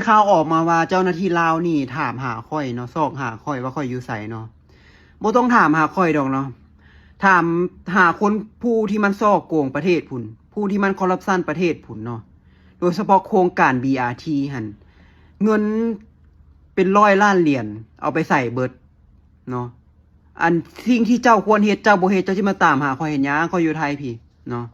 ຂ່າວອອກມາວ່າເຈົ້າໜ້າທີ່ລາວນີ້ຖາມຫາຂ້ອຍເນາະ, ຊອກຫາຂ້ອຍວ່າຂ້ອຍຢູ່ໃສເນາະ. ບໍ່ຕ້ອງຖາມຫາຂ້ອຍດອກເນາະ, ຖາມຫາຄົນຜູ້ທີ່ມັນສໍ້ໂກງປະເທດພຸ້ນ, ຜູ້ທີ່ມັນຄໍຣັບຊັນປະເທດພຸ້ນເນາະ. ໂດຍສະເພາະໂຄງການ ບີອາທີ ຫັ້ນ ເງິນເປັນຮ້ອຍລ້ານຫຼຽນ ເອົາໄປໃສເບິດເນາະ. ອັນສິ່ງທີ່ເຈົ້າຄວນເຮັດ ເຈົ້າບໍ່ເຮັດ, ເຈົ້າຊິມາຕາມຫາຂ້ອຍເຮັດຫຍັງ? ຂ້ອຍຢູ່ໄທພີ້ເນາະ,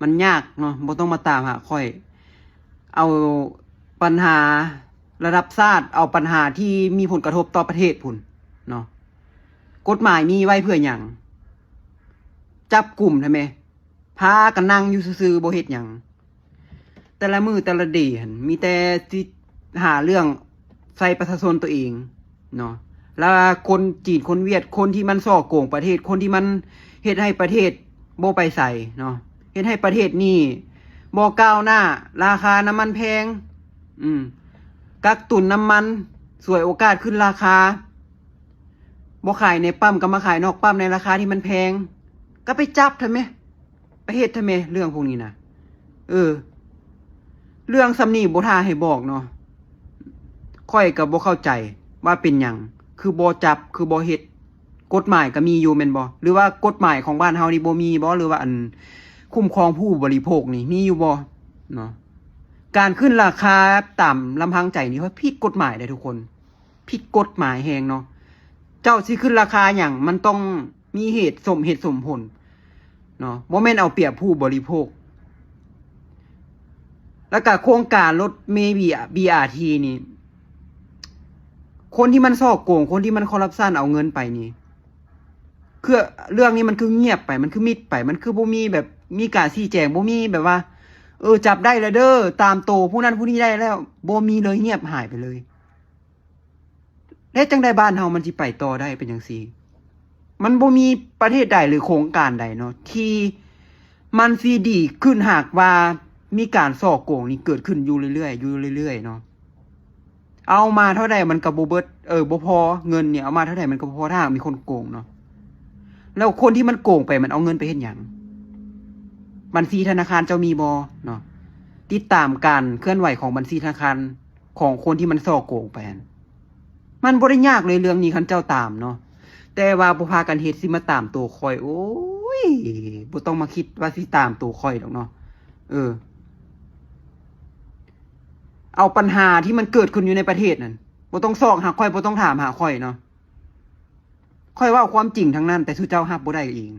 ມັນຍາກເນາະ, ບໍ່ຕ້ອງມາຕາມຫາຂ້ອຍ. ເອົາປັນຫາລະດັບຊາດ, ເອົາປັນຫາທີ່ມີຜົນກະທົບຕໍ່ປະເທດພຸ້ນເນາະ. ກົດໝາຍມີໄວ້ເພື່ອຫຍັງ? ຈັບກຸມຫັ້ນແມ, ພາກັນນັ່ງຢູ່ຊື່ໆ ບໍ່ເຮັດຫຍັງ. ແຕ່ລະມື້ແຕ່ລະເດຫັ້ນ ມີແຕ່ຊິຫາເລື່ອງໃສ່ປະຊາຊົນຕົວເອງເນາະ. ແລ້ວຄົນຈີນຄົນຫວຽດ ຄົນທີ່ມັນສໍ້ໂກງປະເທດ, ຄົນທີ່ມັນເຮັດໃຫ້ປະເທດບໍ່ໄປໃສເນາະ, ເຮັດໃຫ້ປະເທດນີ້ບໍ່ກ້າວໜ້າ, ລາຄານ້ຳມັນແພງ, ອືມ ກັກຕຸນນ້ຳມັນ, ສວຍໂອກາດຂຶ້ນລາຄາ, ບໍ່ຂາຍໃນປ້ຳກໍມາຂາຍນອກປ້ຳໃນລາຄາທີ່ມັນແພງ, ກໍໄປຈັບຫັ້ນແມ. ໄປເຮັດທຳແມເລື່ອງພວກນີ້ນະ. ເອີ ເລື່ອງສ່ຳນີ້ບໍ່ຖ້າໃຫ້ບອກເນາະ, ຂ້ອຍກໍບໍ່ເຂົ້າໃຈວ່າເປັນຫຍັງ ຄືບໍ່ຈັບ ຄືບໍ່ເຮັດ. ກົດໝາຍກໍມີຢູ່ແມ່ນບໍ່? ຫຼືວ່າກົດໝາຍຂອງບ້ານເຮົານີ້ບໍ່ມີບໍ່? ຫຼືວ່າອັນຄຸ້ມຄອງຜູ້ບໍລິໂພກນີ້ມີຢູ່ບໍ່ເນາະ? ການຂຶ້ນລາຄາຕາມລຳພັງໃຈນີ້ ເຮົາຜິດກົດໝາຍເດ້ທຸກຄົນ, ຜິດກົດໝາຍແຮງເນາະ. ເຈົ້າຊິຂຶ້ນລາຄາຫຍັງ ມັນຕ້ອງ ມີເຫດສົມເຫດສົມຜົນເນາະ, ບໍ່ແມ່ນເອົາປຽບຜູ້ບໍລິໂພກ. ແລ້ວກະໂຄງການລົດເມບີ ບີອາທີ ນີ້ ຄົນທີ່ມັນສໍ້ໂກງ ຄົນທີ່ມັນຄໍຣັບຊັນເອົາເງິນໄປນີ້ ຄືເລື່ອງນີ້ມັນຄືງຽບໄປ ມັນຄືມິດໄປ ມັນຄືບໍ່ມີແບບ ມີການຊີ້ແຈງ ບໍ່ມີແບບວ່າ ເອີ ຈັບໄດ້ແລ້ວເດີ ຕາມໂຕຜູ້ນັ້ນຜູ້ນີ້ໄດ້ແລ້ວ ບໍ່ມີເລີຍ ງຽບຫາຍໄປເລີຍ. ແລ້ວຈັ່ງໃດບ້ານເຮົາມັນຊິໄປຕໍ່ໄດ້ເປັນຈັ່ງຊີ້? ມັນບໍ່ມີປະເທດໃດ ຫຼື ໂຄງການໃດເນາະ ທີ່ມັນຊິດີຂຶ້ນຫາກວ່າມີການສໍ້ໂກງນີ້ເກີດຂຶ້ນຢູ່ເລື້ອຍໆ ຢູ່ເລື້ອຍໆເນາະ. ເອົາມາເທົ່າໃດມັນກໍບໍ່ເບິດ ເອີ ບໍ່ພໍ, ເງິນນີ້ເອົາມາເທົ່າໃດມັນກໍບໍ່ພໍ ຖ້າຫາກມີຄົນໂກງເນາະ. ແລ້ວຄົນທີ່ມັນໂກງໄປ ມັນເອົາເງິນໄປເຮັດຫຍັງ? ບັນຊີທະນາຄານເຈົ້າມີບໍ່ເນາະ? ຕິດຕາມການເຄື່ອນໄຫວຂອງບັນຊີທະນາຄານ ຂອງຄົນທີ່ມັນສໍ້ໂກງໄປຫັ້ນ ມັນບໍ່ໄດ້ຍາກເລີຍເລື່ອງນີ້ ຄັນເຈົ້າຕາມເນາະ, ແຕ່ວ່າບໍ່ພາກັນເຮັດ ຊິມາຕາມໂຕຂ້ອຍ. ໂອ້ຍ ບໍ່ຕ້ອງມາຄິດວ່າຊິຕາມໂຕຂ້ອຍດອກເນາະ. ເອີ ເອົາບັນຫາທີ່ມັນເກີດຂຶ້ນຢູ່ໃນປະເທດນັ້ນ ບໍ່ຕ້ອງຊອກຫາຂ້ອຍ ບໍ່ຕ້ອງຖາມຫາຂ້ອຍເນາະ. ຂ້ອຍເວົ້າຄວາມຈິງທັງນັ້ນ ແຕ່ສູ່ເຈົ້າຮັບບໍ່ໄດ້ເອງ.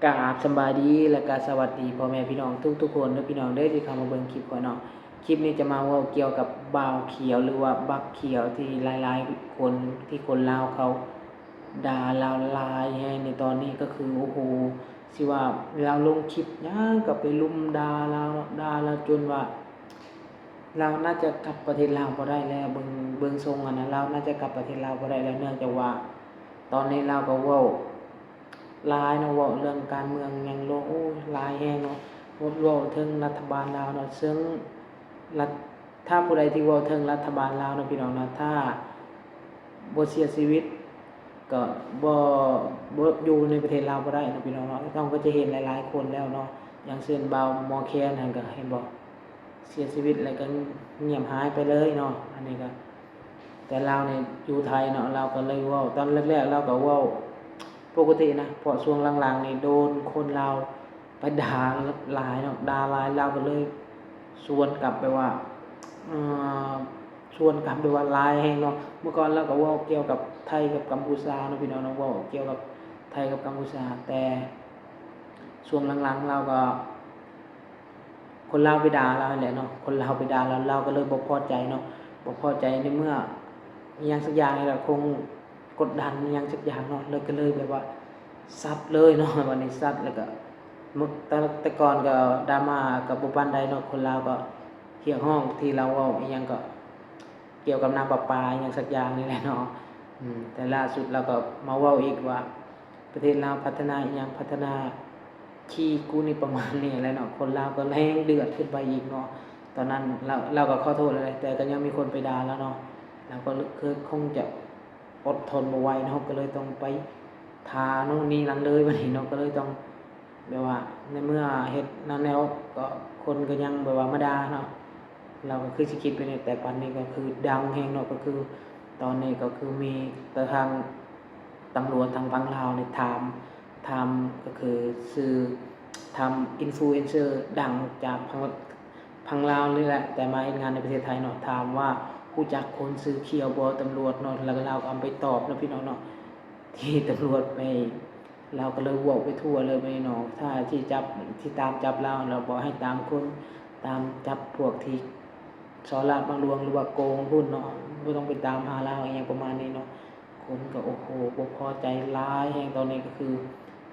ກາບສະບາຍດີ ແລະ ກະສະຫວັດດີພໍ່ແມ່ພີ່ນ້ອງທຸກໆຄົນເດີພີ່ນ້ອງເດີ ທີ່ເຂົ້າມາເບິ່ງຄລິບຂ້ອຍເນາະ. ຄລິບນີ້ຈະມາເວົ້າກ່ຽວກັບບ່າວຂຽວ ຫຼືວ່າບັກຂຽວ ທີ່ຫຼາຍໆຄົນ ທີ່ຄົນລາວເຂົາດ່າລາວຫຼາຍແຮງໃນຕອນນີ້ ກໍຄື ໂອ້ໂຫ ຊິວ່າລາວລົງຄລິບຫຍັງກໍໄປລຸມດ່າລາວເນາະ, ດ່າລາວຈົນວ່າ ລາວໜ້າຈະກັບປະເທດລາວບໍ່ໄດ້ແລ້ວ ເບິ່ງ ເບິ່ງຊົງຫັ້ນນະ ລາວໜ້າຈະກັບປະເທດລາວບໍ່ໄດ້ແລ້ວ ເນື່ອງຈາກວ່າຕອນນີ້ລາວກໍເວົ້າຫຼາຍເນາະ ເວົ້າເລື່ອງການເມືອງຫຍັງໂລກ ໂອ້ຍ ຫຼາຍແຮງເນາະ ເວົ້າເຖິງລັດຖະບານລາວເນາະ ເຊິ່ງລັດ ຖ້າຜູ້ໃດທີ່ເວົ້າເຖິງລັດຖະບານລາວເນາະ ພີ່ນ້ອງເນາະ ຖ້າບໍ່ເສຍຊີວິດ ກໍບໍ່ ບໍ່ຢູ່ໃນປະເທດລາວບໍ່ໄດ້ເນາະ ພີ່ນ້ອງເນາະ. ນ້ອງກໍຈະເຫັນຫຼາຍໆຄົນແລ້ວເນາະ ຢ່າງເຊັ່ນບ່າວໝໍແຄນຫັ້ນ ກໍເຫັນບໍ່ ເສຍຊີວິດແລ້ວກໍງຽບຫາຍໄປເລີຍເນາະ. ອັນນີ້ກໍ ແຕ່ລາວນີ້ຢູ່ໄທເນາະ ລາວກໍເລີຍເວົ້າ ຕອນແລກໆລາວກໍເວົ້າປົກກະຕິນະ ເພາະຊ່ວງຫຼັງໆນີ້ໂດນຄົນລາວໄປດ່າຫຼາຍເນາະ ດ່າຫຼາຍ ລາວກໍເລີຍສວນກັບແບບວ່າ ເອີ ຊວນກັນແບບວ່າຫຼາຍແຮງເນາະ. ເມື່ອກ່ອນລາວກໍເວົ້າກ່ຽວກັບໄທກັບກຳປູຊາເນາະ ພີ່ນ້ອງເນາະ ເວົ້າກ່ຽວກັບໄທກັບກຳປູຊາ ແຕ່ຊ່ວງຫຼັງໆລາວກໍ ຄົນລາວໄປດ່າລາວຫັ້ນແຫຼະເນາະ ຄົນລາວໄປດ່າລາວ ລາວກໍເລີຍບໍ່ພໍໃຈເນາະ ບໍ່ພໍໃຈ ໃນເມື່ອອີ່ຫຍັງສັກຢ່າງນີ້ແຫຼະ ຄົງ ກົດດັນອີ່ຫຍັງສັກຢ່າງເນາະ ແລ້ວກໍເລີຍແບບວ່າຊັດເລີຍເນາະ ບາດນີ້ຊັດແລ້ວກໍ ແຕ່ ແຕ່ກ່ອນກໍດຣາມາກໍບໍ່ປານໃດເນາະ ຄົນລາວກໍຮຽກຮ້ອງທີ່ລາວເວົ້າອີ່ຫຍັງກໍກ່ຽວກັບນ້ຳປະປາອີ່ຫຍັງສັກຢ່າງນີ້ແຫຼະເນາະ. ອືມ ແຕ່ລ່າສຸດລາວກໍມາເວົ້າອີກວ່າ ປະເທດລາວພັດທະນາອີ່ຫຍັງ ພັດທະນາຂີ້ກູນີ້ ປະມານນີ້ແຫຼະເນາະ ຄົນລາວກໍແຮງເດືອດຂຶ້ນໄປອີກເນາະ. ຕອນນັ້ນລາວ ລາວກໍຂໍໂທດແລ້ວ ແຕ່ກໍຍັງມີຄົນໄປດ່າລາວເນາະ ລາວກໍຄືຄົງຈະ ອົດທົນບໍ່ໄຫວເນາະ ກໍເລີຍຕ້ອງໄປທ່າໂນ່ນນີ້ນັ້ນເລີຍ ບາດນີ້ເນາະ ກໍເລີຍຕ້ອງແບບວ່າ ໃນເມື່ອເຮັດນັ້ນແລ້ວ ກໍຄົນກໍຍັງແບບວ່າມາດ່າເນາະ. ລາວກໍຄືຊິຄິດໄປນີ້ ແຕ່ປານນີ້ກໍຄືດັງແຮງເນາະ ກໍຄືຕອນນີ້ກໍຄືມີແຕ່ທາງຕຳຫຼວດທາງຝັ່ງລາວນີ້ຖາມ ຖາມກໍຄືຊື່ ຖາມອິນຟລູເອັນເຊີດັງຈາກຝັ່ງ ຝັ່ງລາວນີ້ແຫຼະ ແຕ່ມາເຮັດງານໃນປະເທດໄທເນາະ ຖາມວ່າຮູ້ຈັກຄົນຊື່ຂຽວບໍ່ ຕຳຫຼວດເນາະ ແລ້ວກໍລາວກໍເອົາໄປຕອບເນາະ ພີ່ນ້ອງເນາະ ທີ່ຕຳຫຼວດໄປ ລາວກໍເລີຍເວົ້າໄປທົ່ວເລີຍບາດນີ້ເນາະ ຖ້າຊິຈັບ ຊິຕາມຈັບລາວ ລາວບອກໃຫ້ຕາມຄົນ ຕາມຈັບພວກທີ່ສໍ້ລາດບັງຫຼວງ ຫຼືວ່າໂກງພຸ້ນເນາະ ບໍ່ຕ້ອງໄປຕາມຫາລາວ ອີ່ຫຍັງປະມານນີ້ເນາະ. ຄົນກໍ ໂອ້ໂຫ ບໍ່ພໍໃຈຫຼາຍແຮງ ຕອນນີ້ກໍຄື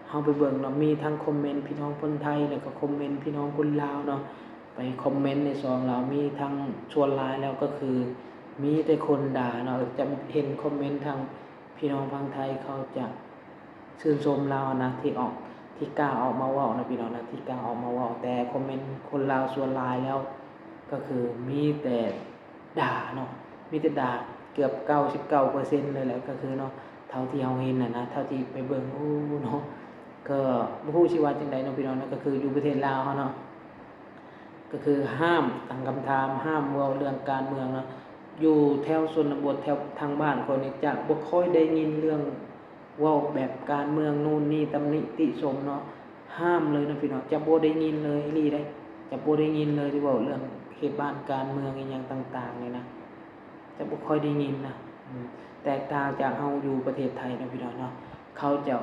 ເຮົາໄປເບິ່ງເນາະ ມີທັງຄອມເມັນພີ່ນ້ອງຄົນໄທ ແລ້ວກໍຄອມເມັນພີ່ນ້ອງຄົນລາວເນາະ ໄປຄອມເມັນໃນຊ່ອງລາວ ມີທັງ ສ່ວນຫຼາຍແລ້ວກໍຄືມີແຕ່ຄົນດ່າເນາະ ຈະເຫັນຄອມເມັນທາງພີ່ນ້ອງຝັ່ງໄທເຂົາຈະ ຊື່ນຊົມລາວນະ ທີ່ອອກ ທີ່ກ້າອອກມາເວົ້ານະ ພີ່ນ້ອງນະ ທີ່ກ້າອອກມາເວົ້າ ແຕ່ຄອມເມັນຄົນລາວສ່ວນຫຼາຍແລ້ວ ກໍຄືມີແຕ່ດ່າເນາະ ມີແຕ່ດ່າເກືອບເກົ້າສິບເກົ້າເປີເຊັນເລີຍແຫຼະ ກໍຄືເນາະ ເທົ່າທີ່ເຮົາເຫັນນະນະ ເທົ່າທີ່ໄປເບິ່ງ ໂອ້ ເນາະ ກໍບໍ່ຮູ້ຊິວ່າຈັ່ງໃດເນາະ ພີ່ນ້ອງເນາະ ກໍຄືຢູ່ປະເທດລາວເຮົາເນາະ ກໍຄືຫ້າມ ຕັ້ງຄຳຖາມ ຫ້າມເວົ້າເລື່ອງການເມືອງເນາະ ຢູ່ແຖວຊົນນະບົດ ແຖວທາງບ້ານຂ້ອຍນີ້ ຈະບໍ່ຄ່ອຍໄດ້ຍິນເລື່ອງ ເວົ້າແບບການເມືອງໂນ່ນນີ້ ຕຳໜິຕິຊົມເນາະ ຫ້າມເລີຍເນາະພີ່ນ້ອງ ຈະບໍ່ໄດ້ຍິນເລີຍອີ່ຫຼີເດ້ ຈະບໍ່ໄດ້ຍິນເລີຍທີ່ເວົ້າເລື່ອງເຂດບ້ານການເມືອງອີ່ຫຍັງຕ່າງໆນີ້ນະ ຈະບໍ່ຄ່ອຍໄດ້ຍິນນະ ອືມ ແຕກຕ່າງຈາກເຮົາຢູ່ປະເທດໄທເນາະພີ່ນ້ອງເນາະ ເຂົາຈະ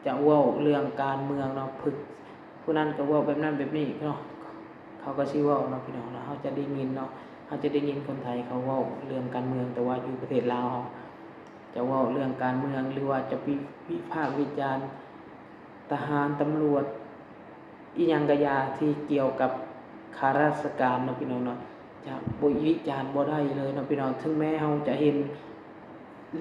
ຈະເວົ້າເລື່ອງການເມືອງເນາະ ຜຶກ ຜູ້ນັ້ນກໍເວົ້າແບບນັ້ນແບບນີ້ເນາະ ເຂົາກໍຊິເວົ້າເນາະພີ່ນ້ອງເນາະ ເຮົາຈະໄດ້ຍິນເນາະ ເຮົາຈະໄດ້ຍິນຄົນໄທເຂົາເວົ້າເລື່ອງການເມືອງ ແຕ່ວ່າຢູ່ປະເທດລາວເຮົາ ຈະເວົ້າເລື່ອງການເມືອງ ຫຼືວ່າຈະວິ ວິພາກວິຈານທະຫານ ຕຳຫຼວດ ອີ່ຫຍັງກະຢ່າທີ່ກ່ຽວກັບຂ້າລາຊະການເນາະພີ່ນ້ອງເນາະ ຈະບໍ່ວິຈານບໍ່ໄດ້ເລີຍເນາະພີ່ນ້ອງ ເຖິງແມ້ເຮົາຈະເຫັນ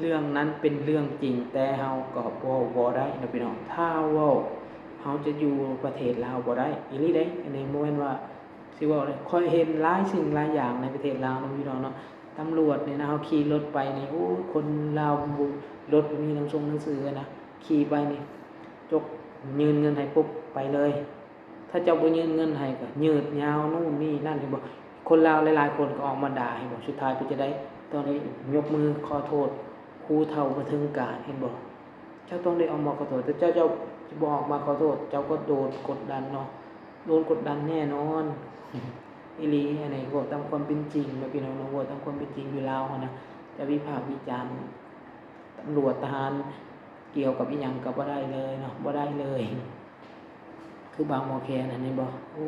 ເລື່ອງນັ້ນເປັນເລື່ອງຈິງ ແຕ່ເຮົາກໍເວົ້າບໍ່ໄດ້ເນາະພີ່ນ້ອງ ຖ້າເຮົາເວົ້າ ເຮົາຈະຢູ່ປະເທດລາວບໍ່ໄດ້ອີ່ຫຼີເດ້ ອັນນີ້ບໍ່ແມ່ນວ່າ ຊິເວົ້າເລີຍ ຂ້ອຍເຫັນຫຼາຍສິ່ງຫຼາຍຢ່າງໃນປະເທດລາວເນາະພີ່ນ້ອງເນາະ ຕຳຫຼວດນີ້ນະ ເຮົາຂີ່ລົດໄປນີ້ ໂອ້ຍ ຄົນລາວ ລົດບໍ່ມີໜັງຊົງໜັງສືນະ ຂີ່ໄປນີ້ ຈົກ ຍື່ນເງິນໃຫ້ປຸບ ໄປເລີຍ ຖ້າເຈົ້າບໍ່ຍື່ນເງິນໃຫ້ກໍຍືດຍາວ ໂນ່ນນີ້ນັ້ນ ເຫັນບໍ່? ຄົນລາວຫຼາຍໆຄົນກໍອອກມາດ່າ ເຫັນບໍ່? ສຸດທ້າຍເປັນຈັ່ງໃດ? ຕ້ອງໄດ້ຍົກມືຂໍໂທດ ຮູ້ເທົ່າບໍ່ເຖິງການ ເຫັນບໍ່? ເຈົ້າຕ້ອງໄດ້ອອກມາຂໍໂທດ ແຕ່ເຈົ້າ ເຈົ້າບໍ່ອອກມາຂໍໂທດ ເຈົ້າກໍໂດນກົດດັນເນາະ ໂດນກົດດັນແນ່ນອນ ອີ່ຫຼີ ອັນນີ້ເວົ້າຕາມຄວາມເປັນຈິງເນາະ ພີ່ນ້ອງເນາະ ເວົ້າຕາມຄວາມເປັນຈິງຢູ່ລາວເຮົານະ ຈະວິພາກວິຈານຕຳຫຼວດ ທະຫານ ກ່ຽວກັບອີ່ຫຍັງກໍບໍ່ໄດ້ເລີຍເນາະ ບໍ່ໄດ້ເລີຍ ຄືບາງໝໍແຄນຫັ້ນ ເຫັນບໍ່? ໂອ້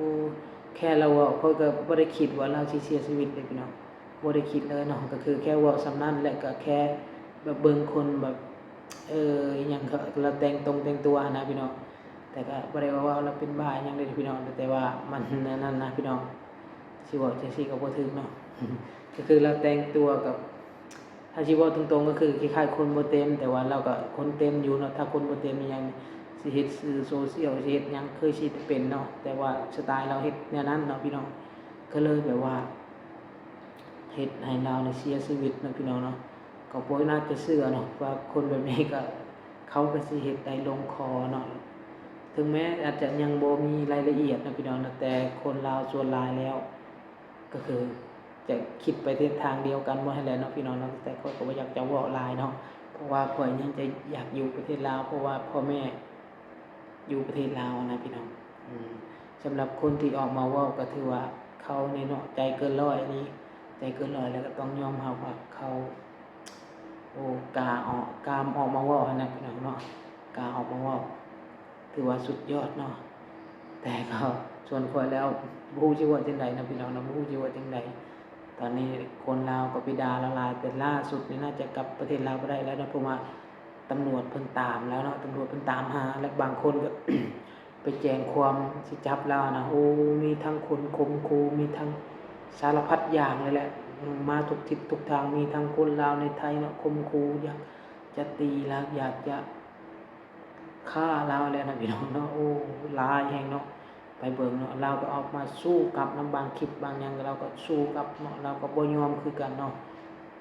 ແຄ່ລາວເວົ້າ ຂ້ອຍກໍບໍ່ໄດ້ຄິດວ່າລາວຊິເສຍຊີວິດເດ້ພີ່ນ້ອງ ບໍ່ໄດ້ຄິດເລີຍເນາະ ກໍຄືແຄ່ເວົ້າສ່ຳນັ້ນ ແລະກໍແຄ່ແບບເບິ່ງຄົນແບບ ເອີ ອີ່ຫຍັງ ລາວແຕ່ງຕົງແຕ່ງຕົວຫັ້ນນະພີ່ນ້ອງ ແຕ່ກໍບໍ່ໄດ້ວ່າເວົ້າລາວເປັນບ້າອີ່ຫຍັງເດ້ພີ່ນ້ອງ ແຕ່ວ່າມັນອັນນັ້ນນະພີ່ນ້ອງ ຊິເວົ້າຈັ່ງຊີ້ກໍບໍ່ຖືກເນາະ ກໍຄືລາວແຕ່ງຕົວກັບ ຖ້າຊິເວົ້າຕົງໆ ກໍຄືຄ້າຍໆ ຄົນບໍ່ເຕັມ ແຕ່ວ່າລາວກໍຄົນເຕັມຢູ່ເນາະ ຖ້າຄົນບໍ່ເຕັມອີ່ຫຍັງ ຊິເຮັດສື່ໂຊຊຽວ ຊິເຮັດຫຍັງ ຄືຊິເປັນເນາະ ແຕ່ວ່າສະໄຕລາວເຮັດແນວນັ້ນເນາະພີ່ນ້ອງ ກໍເລີຍແບບວ່າ ເຮັດໃຫ້ລາວນີ້ເສຍຊີວິດເນາະພີ່ນ້ອງເນາະ ກໍບໍ່ໜ້າຈະເຊື່ອເນາະ ວ່າຄົນແບບນີ້ກໍ ເຂົາກໍຊິເຮັດໄດ້ລົງຄໍເນາະ ເຖິງແມ້ອາດຈະຍັງບໍ່ມີລາຍລະອຽດເນາະພີ່ນ້ອງເນາະ ແຕ່ຄົນລາວສ່ວນຫຼາຍແລ້ວ ກໍຄືຈະຄິດໄປທິດທາງດຽວກັນໝົດຫັ້ນແຫຼະເນາະພີ່ນ້ອງເນາະ ແຕ່ຂ້ອຍກໍບໍ່ຢາກຈະເວົ້າຫຼາຍເນາະ ເພາະວ່າຂ້ອຍຍັງຈະຢາກຢູ່ປະເທດລາວ ເພາະວ່າພໍ່ແມ່ຢູ່ປະເທດລາວນະພີ່ນ້ອງ ອືມ ສຳລັບຄົນທີ່ອອກມາເວົ້າກໍຖືວ່າເຂົານີ້ເນາະ ໃຈເກີນຮ້ອຍອີ່ຫຼີ ໃຈເກີນຮ້ອຍ ແລ້ວກໍຕ້ອງຍອມຮັບວ່າເຂົາ ໂອ້ ກ້າອອກ ກ້າອອກມາເວົ້າຫັ້ນນະພີ່ນ້ອງເນາະ ກ້າອອກມາເວົ້າ ຖືວ່າສຸດຍອດເນາະ ແຕ່ກໍສ່ວນຂ້ອຍແລ້ວ ບໍ່ຮູ້ຊິເວົ້າຈັ່ງໃດນະພີ່ນ້ອງເນາະ ບໍ່ຮູ້ຊິເວົ້າຈັ່ງໃດ ຕອນນີ້ຄົນລາວກໍໄປດ່າລາວຫຼາຍ ແຕ່ລ່າສຸດນີ້ໜ້າຈະກັບປະເທດລາວບໍ່ໄດ້ແລ້ວເນາະ ເພາະວ່າຕຳຫຼວດເພິ່ນຕາມແລ້ວເນາະ ຕຳຫຼວດເພິ່ນຕາມຫາ ແລະບາງຄົນກໍໄປແຈ້ງຄວາມຊິຈັບລາວນະ ໂອ້ ມີທັງຄົນຂົ່ມຂູ່ ມີທັງສາລະພັດຢ່າງເລີຍແຫຼະ ມາທຸກທິດທຸກທາງ ມີທັງຄົນລາວໃນໄທເນາະ ຂົ່ມຂູ່ ຢາກຈະຕີລາວ ຢາກຈະ ຂ້າລາວແລ້ວນະພີ່ນ້ອງເນາະ ໂອ້ ຫຼາຍແຮງເນາະ ໄປເບິ່ງເນາະ ລາວກໍອອກມາສູ້ກັບນຳ ບາງຄລິບບາງຫຍັງ ລາວກໍສູ້ກັບເນາະ ລາວກໍບໍ່ຍອມຄືກັນເນາະ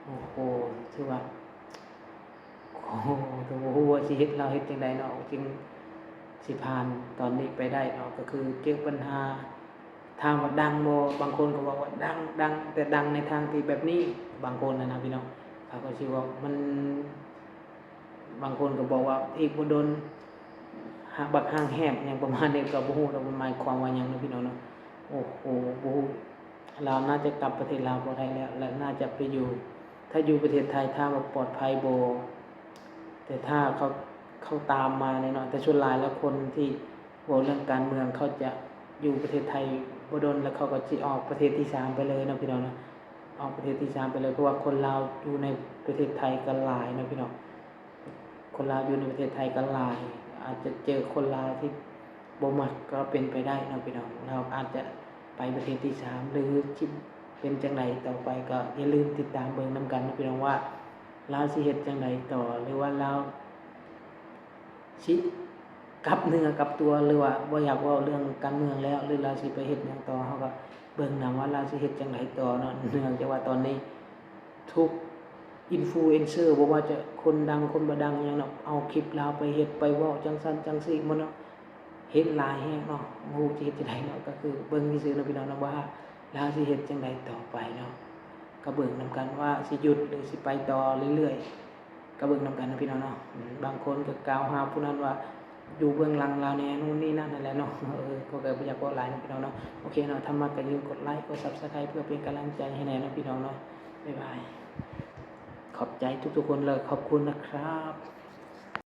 ໂອ້ໂຫ ຖືວ່າ ໂອ້ໂຫ ກໍບໍ່ຮູ້ວ່າຊິເຮັດ ລາວເຮັດຈັ່ງໃດເນາະ ຈຶ່ງຊິຜ່ານຕອນນີ້ໄປໄດ້ເນາະ ກໍຄືເຈີບັນຫາ ຖາມວ່າດັງບໍ່? ບາງຄົນກໍບອກວ່າດັງ, ດັງ, ແຕ່ດັງໃນທາງທີ່ແບບນີ້. ບາງຄົນນະນະພີ່ນ້ອງ ເຂົາກໍຊິເວົ້າ ມັນ ບາງຄົນກໍບອກວ່າອີກບໍ່ດົນ ຫາກບັກຮ້າງແຮບ ຫຍັງປະມານນີ້ ກໍບໍ່ຮູ້ດອກ ມັນໝາຍຄວາມວ່າຫຍັງເນາະພີ່ນ້ອງເນາະ. ໂອ້ໂຫ ບໍ່ຮູ້ ລາວໜ້າຈະກັບປະເທດລາວບໍ່ໄດ້ແລ້ວ ແລະ ໜ້າຈະໄປຢູ່ ຖ້າຢູ່ປະເທດໄທ ຖາມວ່າປອດໄພບໍ່? ແຕ່ຖ້າເຂົາ ເຂົາຕາມມາແນ່ນອນ ແຕ່ສ່ວນຫຼາຍແລ້ວຄົນທີ່ເວົ້າເລື່ອງການເມືອງ ເຂົາຈະຢູ່ປະເທດໄທບໍ່ດົນ ແລ້ວເຂົາກໍຊິອອກປະເທດທີສາມໄປເລີຍເນາະພີ່ນ້ອງເນາະ. ອອກປະເທດທີສາມໄປເລີຍ ເພາະວ່າຄົນລາວຢູ່ໃນປະເທດໄທກໍຫຼາຍເນາະພີ່ນ້ອງ. ຄົນລາວຢູ່ໃນປະເທດໄທກໍຫຼາຍ ອາດຈະເຈີຄົນລາວທີ່ບໍ່ມັກກໍເປັນໄປໄດ້ເນາະພີ່ນ້ອງ. ລາວອາດຈະໄປປະເທດທີສາມ ຫຼື ຊິເປັນຈັ່ງໃດຕໍ່ໄປ ກໍຢ່າລືມຕິດຕາມເບິ່ງນຳກັນເນາະພີ່ນ້ອງ ວ່າລາວຊິເຮັດຈັ່ງໃດຕໍ່ ຫຼືວ່າລາວຊິກັບເນື້ອກັບຕົວ ຫຼືວ່າບໍ່ຢາກເວົ້າເລື່ອງການເມືອງແລ້ວ ຫຼືລາວຊິໄປເຮັດຫຍັງຕໍ່ ເຮົາກໍເບິ່ງນຳວ່າລາວຊິເຮັດຈັ່ງໃດຕໍ່ເນາະ. ເນື່ອງຈາກວ່າຕອນນີ້ ທຸກອິນຟລູເອັນເຊີ ບໍ່ວ່າຈະຄົນດັງຄົນບໍ່ດັງຫຍັງເນາະ ເອົາຄລິບລາວໄປເຮັດໄປເວົ້າຈັ່ງຊັ້ນຈັ່ງຊີ້ໝົດເນາະ ເຫັນຫຼາຍແຮງເນາະ. ບໍ່ຮູ້ຊິເຮັດຈັ່ງໃດເນາະ ກໍຄືເບິ່ງຊື່ໆເນາະພີ່ນ້ອງເນາະ ວ່າລາວຊິເຮັດຈັ່ງໃດຕໍ່ໄປເນາະ. ກໍເບິ່ງນຳກັນວ່າຊິຢຸດ ຫຼື ຊິໄປຕໍ່ເລື້ອຍໆ ກໍເບິ່ງນຳກັນເນາະພີ່ນ້ອງເນາະ. ອືມ ບາງຄົນກໍກ່າວຫາຜູ້ນັ້ນວ່າ ຢູ່ເບື້ອງຫຼັງລາວແດ່ ໂນ່ນນີ້ນັ້ນຫັ້ນແຫຼະເນາະ. ເອີ ຂ້ອຍກໍບໍ່ຢາກເວົ້າຫຼາຍເນາະພີ່ນ້ອງເນາະ. ໂອເຄເນາະ ຖ້າມັກກໍຢ່າລືມກົດໄລ ກົດ Subscribe ເພື່ອເປັນກຳລັງໃຈໃຫ້ແດ່ເນາະພີ່ນ້ອງເນາະ. ບາຍບາຍ ຂອບໃຈທຸກໆຄົນ ແລະ ຂອບຄຸນນະຄັບ.